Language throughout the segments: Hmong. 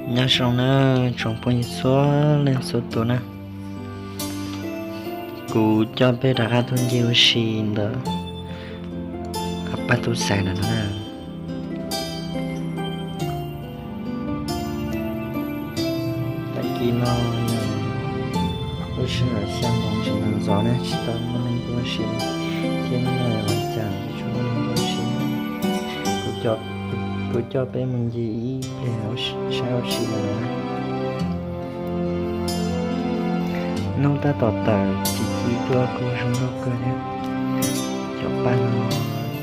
Nyob zoo na tsoom phooj ywg txhua leej txhua tus na, kuv coj peb rov qab tuaj ncig ua si ntawm Paj Tub Xais no na. Tag kis no yog lub sij hawm xya moos tsis ntev ntxov na, tsis tau muaj neeg tuaj ua si, thiab hnub no yog vas cas tsis muaj neeg tuaj ua si. Kuv coj peb mus ncig ib pliag saib ua si no na. Hnub tab tom tawm ci ci tuaj kuj zoo nkauj kawg thiab. Cov paj no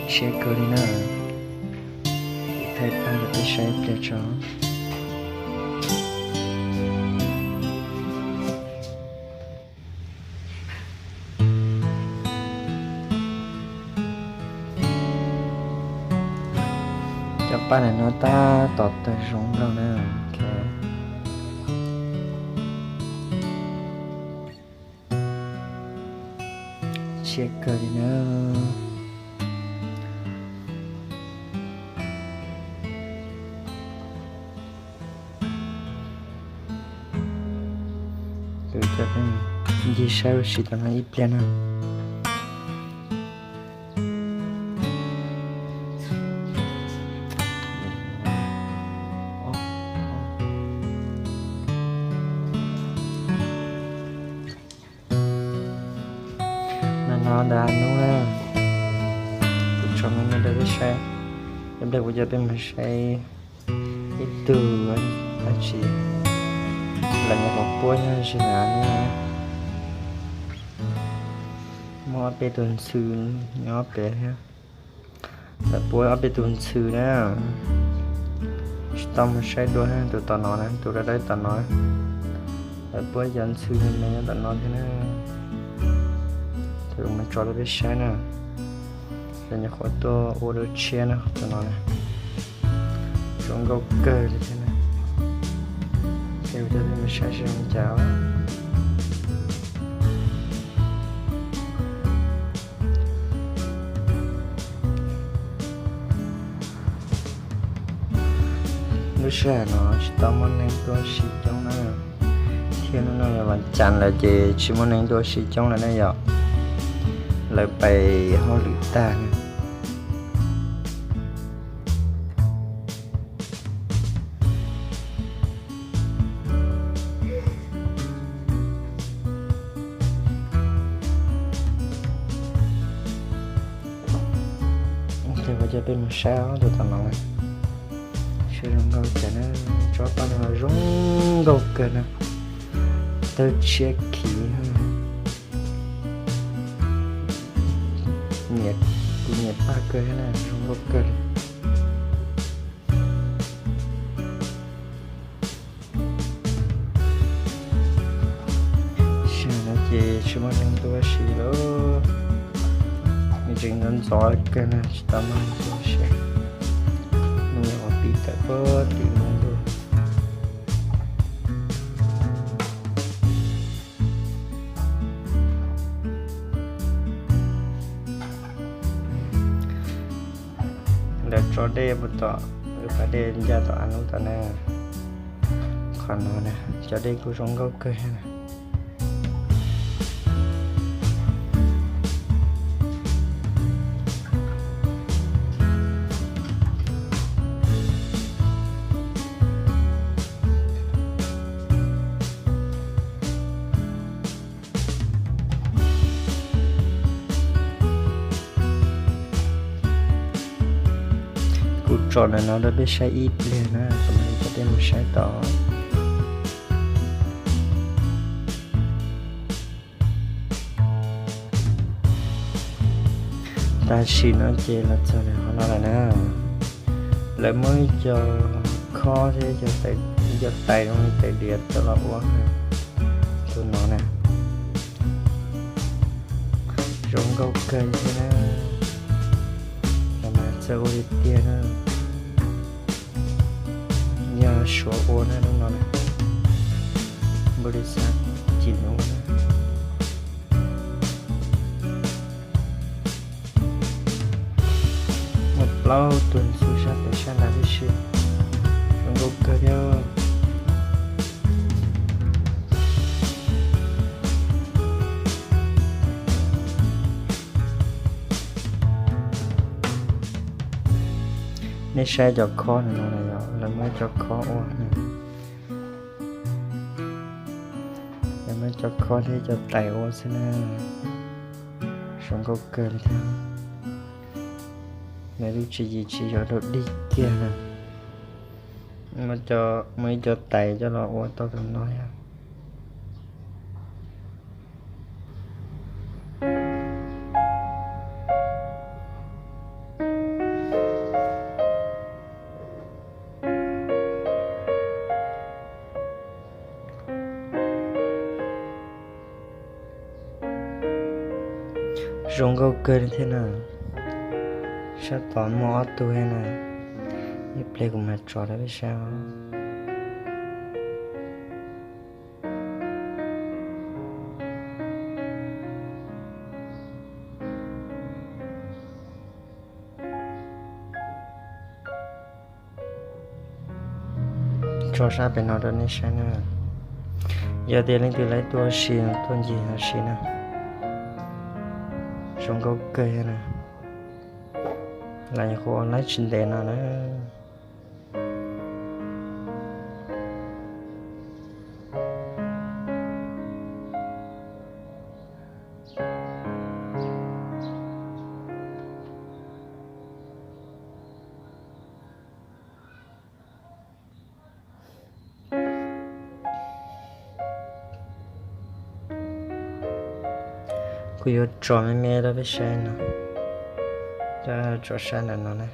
tshiab kawg li na. Kuv thaij paj rau peb saib ib pliag tso. Cov paj ntawm no tab tom tawg zoo nkauj na. Tshiab kawg li na. Kuv coj peb ncig saib ua si tom no ib pliag na. No no ntawm hnub na, kuv tso me me rau peb saib. Ib pliag kuv coj peb mus saib ib tug dab tsi, lawv nyuam qhuav puab nyob ze na. Muaj ob peb tus ntxhw nyob pem thiab. Lawv puab ob peb tus ntxhw na. Tsis tau mus saib dua tus tom no na, tus dawb dawb tom no. Lawv puab cov ntxhw me me nyob tom no thiab na. Tus mus tso rau peb saib na. Lawv nyuam qhuav tuaj ua dua tshiab na tus no na. Zoo nkauj kawg li thiab na. Ces kuv coj peb mus saib seb zoo cas. Lub sij hawm no tsis tau muaj neeg tuaj ua si coob na, thiab hnub no yog vas cas lawm ces tsis muaj neeg tuaj ua si coob lawm ne yom, lawv pais hauj lwm tag na. Ces kuv coj peb mus saib tus tom no, saib zoo nkauj cas na. Tsob paj no zoo nkauj kawg na, tawg tshiab khiv. Kuv nyiam paj kawg thiab na, zoo nkauj kawg li. Sij hawm no ces tsis muaj neeg tuaj ua si lawm, nws tseem ntxov ntxov kawg na, tsis tau muaj neeg tuaj ua si. Nws nyuam qhuav pib tawm puag tim ntug. Lawv tso dej puag tom, lawv pas dej ncaj tom av nub tom na. Qhov no na, cov dej kuj zoo nkauj kawg na. Kuv tso ntawm no rau peb saib ib pliag na, kom mam li coj peb mus saib tod. Tam sim no ces los txog ntawm qhov no lawm na. Lawv muab ib co khob thiab ib co tais zoo li tais diav coj los ua tus no na. Zoo nkauj kawg thiab na. Los mas txawj ua tiag tiag na. Yog Suav ua na lub no na. Npaum li xav cim nub na. Muaj plaub tug ntxhw sab pem sab nrad tib si. Zoo nkauj kawg thiab. Saib cov khob no no yog lawv muab cov khob ua, lawv muab cov khob thiab cov tais ua xwb na. Zoo nkauj kawg li thiab. Nws lub tswv yim tsis yog dog dig kiag na. Muab ib co tais coj los ua tau tus no yog. Zoo nkauj kawg li thiab na. Sab tod muaj ob tug thiab na. Ib pliag kuv mam tso rau peb saib. Tso sab pem no rau nej saib na. Yog tias leej twg laib tuaj ua si tuaj ncig ua si na, zoo nkauj kawg na. Los yog qhuav laib tsis ntev no na. Kuv yuav tso me me rau peb saib no. Tso sab ntawm no na.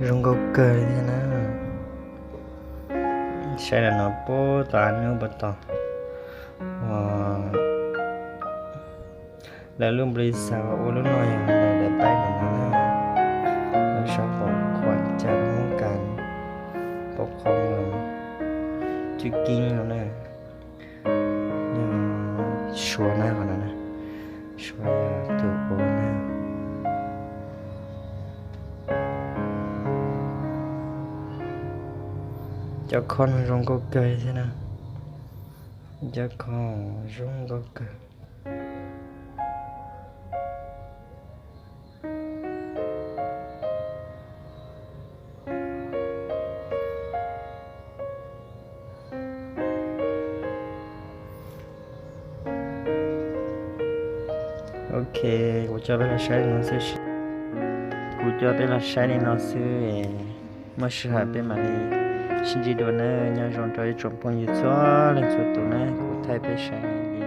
Zoo nkauj kawg li thiab na. Saib ntawm no puag tom av nub puag tom. Lawv lub nplis xav ua lub no yog lawv paib ntawm no na. Lawv sab pom qhuam cas lub kas, pom qhuam cwj kib no na. Suav na, qhov no na, Suav yog tus ua na. Cov khob no zoo nkauj kawg thiab na. Cov khob zoo nkauj kawg. Ok, kuv coj peb los saib li no xwb. Kuv coj peb los saib li no xwb. Muaj sij hawm peb mam li sib ntsib dua nawb. Nyob zoo rau ib tsoom phooj ywg txhua leej txhua tus na, kuv thaij peb saib li